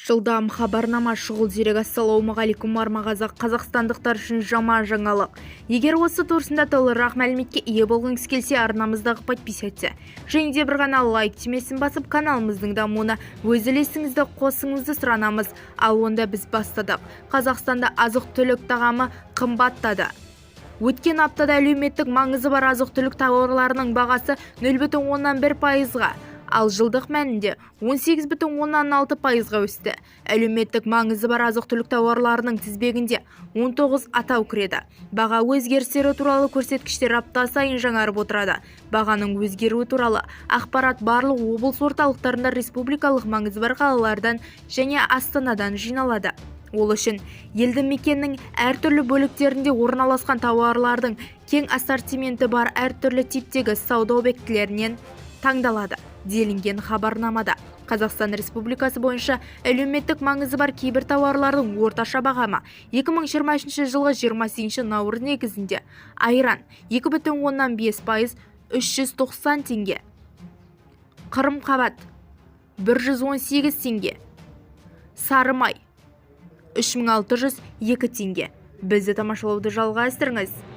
Жылдам хабарнама, шұғыл дерек. Ассалаумағалейкум, арма қазақ! Қазақстандықтар үшін жаман жаңалық. Егер осы турасында толығырақ мәліметке ие болғыңыз келсе, арнамыздағы подписаться және де бір ғана лайк түймесін басып, каналымыздың дамуына өз үлесіңізді қосыңызды сұранамыз. Ал онда біз бастадық. Қазақстанда азық-түлік тағамы қымбаттады. Өткен аптада әлеуметтік маңызы бар азық-түлік тауарларының бағасы 0,1%-ға, ал жылдық мәнінде 18,6%-ға өсті. Әлеуметтік маңызы бар азық-түлік тауарларының тізбегінде 19 атау кіреді. Баға өзгерістері туралы көрсеткіштер апта сайын жаңарып отырады. Бағаның өзгеруі туралы ақпарат барлық облыс орталықтарында, республикалық маңызы бар қалалардан және Астанадан жиналады. Ол үшін елді мекеннің әртүрлі бөліктерінде орналасқан, тауарлардың кең ассортименті бар әртүрлі типтегі сауда объектілерінен таңдалады, делінген хабарнамада. Қазақстан Республикасы бойынша әлеуметтік маңызы бар кейбір тауарлардың орташа бағамы 2023 жылғы 28 наурыз негізінде: айран 2,5%, 390 теңге, қырымқабат 118 теңге, сары май 3602 теңге. Бізді тамашалауды жалғастырыңыз.